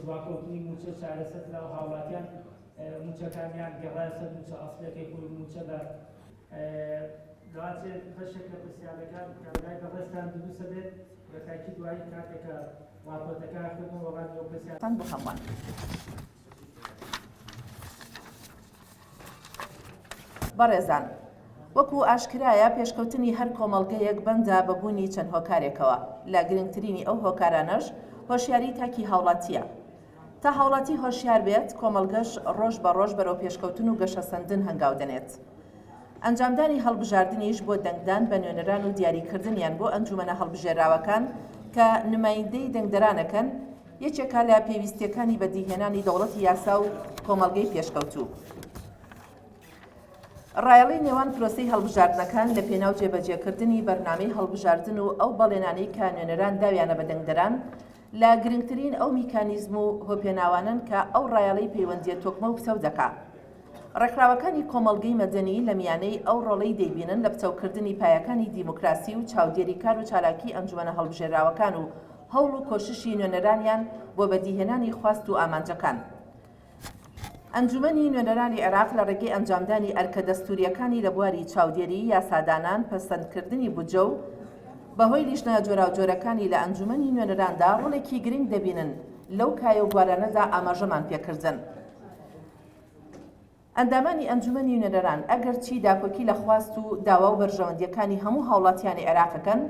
دواکەوتنی مووچە چارەسەر کرا و هاوڵاتیان مووچەکانیان گەڕایە سەر مووچە ئەسڵیەکەی خۆی و مووچە بە لەواچێت بەشێک لە پرسیارەکان کە لای بەڕێزتان دروستە بێت بە تاکید دوایی کاتێک کە ڕاپۆرتەکە خوێندنەوە وەڵامی ئەو پرسیار بۆ هەمووان. بەڕێزان، وەکو ئاشکرایە پێشکەوتنی هەر کۆمەڵگەیەک بەندە بە بوونی چەند هۆکارێکەوە، لە گرنگترینی ئەو هۆکارانەش هۆشیاری تاکی هاوڵاتییە. تا هاوڵاتی هۆشیار بێت، کۆمەڵگەش ڕۆژ بە ڕۆژ بەرەو پێشکەوتن و گەشەسەندن هەنگاو دەنێت. ئەنجامدانی هەڵبژاردنیش بۆ دەنگدان بە نوێنەران و دیاریکردنیان بۆ ئەنجومەنە هەڵبژێراوەکان کە نمایندەی دەنگدەرانەکەن، یەکێکە لە پێویستییەکانی بەدیهێنانی دەوڵەتی یاسا و کۆمەڵگەی پێشکەوتوو. ڕایەڵەی نێوان پرۆسەی هەڵبژاردنەکان لە پێناو جێبەجێکردنی بەرنامەی هەڵبژاردن و ئەو بەڵێنانەی کە نوێنەران داویانە بە دەنگدەران، لە گرنگترین ئەو میکانیزم و هۆپێناوانەن کە ئەو ڕایەڵەی پەیوەندییە تۆکمە و پتەو دەکا. ڕێکخراوەکانی کۆمەڵگەی مەدەنی لە میانەی ئەو ڕۆڵەی دەیبینن لە پتەوکردنی پایەکانی دیموکراسی و چاودێری کار و چالاکی ئەنجومەنە هەڵبژێراوەکان و هەوڵ و کۆششی نوێنەرانیان بۆ بەدیهێنانی خواست و ئامانجەکان. ئەنجومەنی نوێنەرانی عێراق لە ڕێگەی ئەنجامدانی ئەرکە دەستوورییەکانی لە بواری چاودێری، یاسادانان، پەسەندکردنی بودجە و بەهۆی لیژنە جۆراوجۆرەکانی لە ئەنجومەنی نوێنەراندا ڕۆڵێکی گرنگ دەبینن لەو کایە و بوارانەدا ئاماژەمان پێکردن. ئەندامانی ئەنجومەنی نوێنەران ئەگەرچی داکۆکی لە خواست و داوا و بەرژەوەندییەکانی هەموو هاوڵاتیانی عێراق ئەکەن،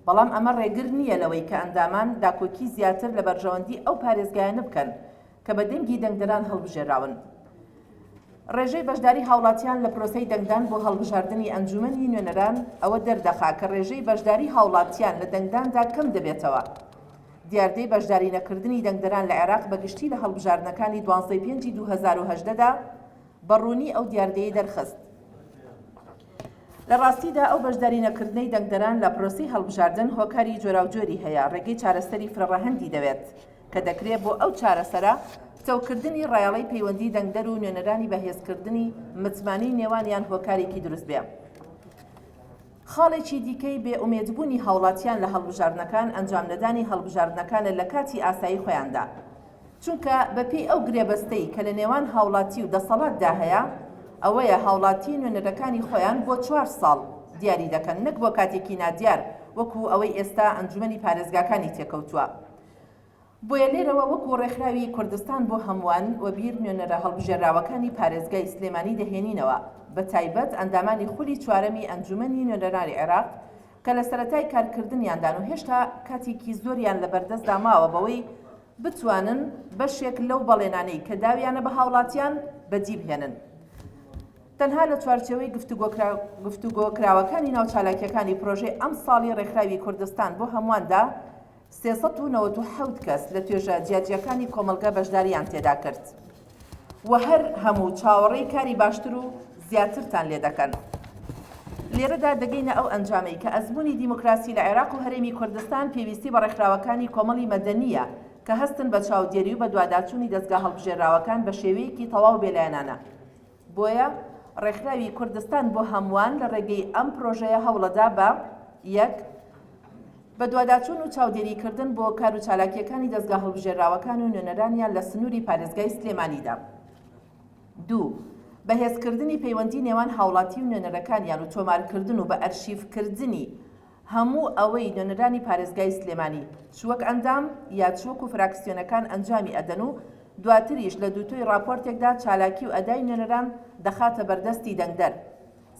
بەڵام ئەمە ڕێگر نییە لەوەی کە ئەندامان داکۆکی زیاتر لە بەرژەوەندی ئەو پارێزگایانە بکەن کە بە دەنگی دەنگدەران هەڵبژێراون. ڕێژەی بەشداری هاوڵاتیان لە پرۆسەی دەنگدان بۆ هەڵبژاردنی ئەنجومەنی نوێنەران ئەوە دەردەخا کە ڕێژەی بەشداری هاوڵاتیان لە دەنگداندا کەم دەبێتەوە. دیاردەی بەشداری نەکردنی دەنگدەران لە عێراق بە گشتی لە هەڵبژاردنەکانی دوانزەی پێنجی 2018 دا بە ڕوونی ئەو دیاردەیەی دەرخست. لە ڕاستیدا ئەو بەشداری نەکردنەی دەنگدەران لە پرۆسەی هەڵبژاردن هۆکاری جۆراوجۆری هەیە، ڕێگەی چارەسەری فرەڕەهەندی دەوێت، کە دەکرێ بۆ ئەو چارەسەرە پتەوکردنی ڕایەڵەی پەیوەندی دەنگدەر و نوێنەرانی بەهێزکردنی متمانەی نێوانیان هۆکارێکی دروست بێ. خاڵێکی دیکەی بێ ئومێدبوونی هاوڵاتیان لە هەڵبژاردنەکان ئەنجامنەدانی هەڵبژاردنەکانە لە کاتی ئاسایی خۆیاندا، چونکە بەپێی ئەو گرێبەستەی کە لە نێوان هاوڵاتی و دەسەڵاتدا هەیە ئەوەیە هاوڵاتی نوێنەرەکانی خۆیان بۆ چوار ساڵ دیاری دەکەن نەک بۆ کاتێکی نادیار وەکو ئەوەی ئێستا ئەنجومەنی پارێزگاکانی تێکەوتووە. بۆیە لێرەوە وەکو ڕێکخراوی کوردستان بۆ هەمووان وەبیر نوێنەرە هەڵبژێراوەکانی پارێزگای سلێمانی دەهێنینەوە بەتایبەت ئەندامانی خولی چوارەمی ئەنجومەنی نوێنەرانی عێراق کە لە سەرەتای کارکردنیاندان و هێشتا کاتێکی زۆریان لەبەردەستدا ماوە بەوەی بتوانن بەشێک لەو بەڵێنانەی کە داویانە بە هاوڵاتیان بەدیبهێنن. تەنها لە چوارچێوەی گفتوگۆکراوەکانی ناو چالاکیەکانی پرۆژەی ئەمساڵی ڕێکخراوی کوردستان بۆ هەموواندا 397 کەس لە توێژە جیاجیاکانی کۆمەڵگە بەشداریان تێدا کرد و هەر هەموو چاوەڕێی کاری باشتر و زیاترتان لێ دەکەن. لێرەدا دەگەینە ئەو ئەنجامەی کە ئەزموونی دیموکراسی لە عێراق و هەرێمی کوردستان پێویستی بە ڕێکخراوەکانی کۆمەڵی مەدەنییە کە هەستن بە چاودێری و بەدواداچوونی دەزگا هەڵبژێراوەکان بە شێوەیەکی تەواو بێلایەنانە. بۆیە ڕێکخراوی کوردستان بۆ هەمووان لە ڕێگەی ئەم پرۆژەیە هەوڵەدا بە، یەک. بەدواداچوون و چاودێریکردن بۆ کار و چالاکییەکانی دەزگا هەڵبژێراوەکان و نوێنەرانیان لە سنووری پارێزگای سلێمانیدا. دوو. بەهێزکردنی پەیوەندی نێوان هاوڵاتی و نوێنەرەکانیان و تۆمارکردن و بەئەرشیفکردنی هەموو ئەوەی نوێنەرانی پارێزگای سلێمانی چ وەک ئەندام یا چ وەکو فراکسیۆنەکان ئەنجامی ئەدەن و دواتریش لە دووتۆی ڕاپۆرتێکدا چالاکی و ئەدای نوێنەران دەخاتە بەردەستی دەنگدەر.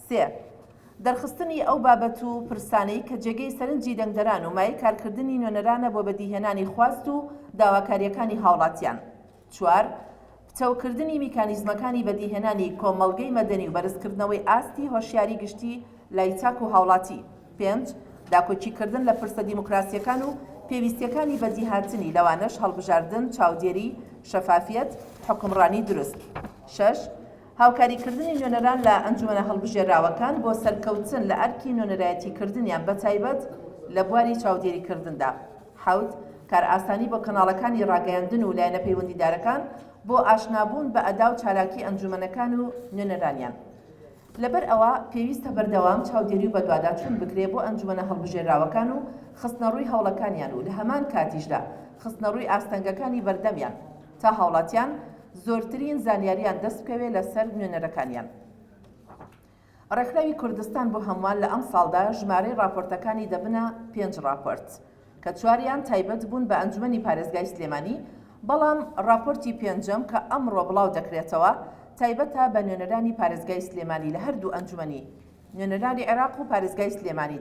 سێ. دەرخستنی ئەو بابەت و پرسانەی کە جێگەی سەرنجی دەنگدەران و مایەی کارکردنی نوێنەرانە بۆ بەدیهێنانی خواست و داواکارییەکانی هاوڵاتیان. چوار. پتەوکردنی میکانیزمەکانی بەدیهێنانی کۆمەڵگەی مەدەنی و بەرزکردنەوەی ئاستی هۆشیاری گشتی لای تاک و هاوڵاتی. پێنج. داکۆکیکردن لە پرسە دیموکراسییەکان و پێویستییەکانی بەدیهاتنی، لەوانەش هەڵبژاردن، چاودێری، شەفافیەت، حوکمڕانی دروست. شەش. هاوکاریکردنی نوێنەران لە ئەنجومەنە هەڵبژێراوەکان بۆ سەرکەوتن لە ئەرکی نوێنەرایەتیکردنیان بەتایبەت لە بواری چاودێریکردندا. حەوت، کارئاسانی بۆ کەناڵەکانی ڕاگەیاندن و لایەنە پەیوەندیدارەکان بۆ ئاشنابوون بە ئەدا و چالاکی ئەنجومەنەکان و نوێنەرانیان. لەبەر ئەوە پێویستە بەردەوام چاودێری و بەدواداچوون بکرێ بۆ ئەنجومەنە هەڵبژێراوەکان و خستنەڕووی هەوڵەکانیان و لە هەمان کاتیشدا. خستنەڕووی ئاستەنگەکانی بەردەمیان تا هاوڵاتیان زۆرترین زانیاریان دەست بکەوێ لەسەر نوێنەرەکانیان. ڕێکخراوی کوردستان بۆ هەمووان لە ئەمساڵدا ژمارەی ڕاپۆرتەکانی دەبنە پێنج ڕاپۆرت، کە چواریان تایبەت بوون بە ئەنجومەنی پارێزگای سلێمانی، بەڵام ڕاپۆرتی پێنجەم کە ئەمڕۆ بڵاو دەکرێتەوە تایبەتە بە نوێنەرانی پارێزگای سلێمانی لە هەردوو ئەنجومەنی نوێنەرانی عێراق و پارێزگای سلێمانیدا.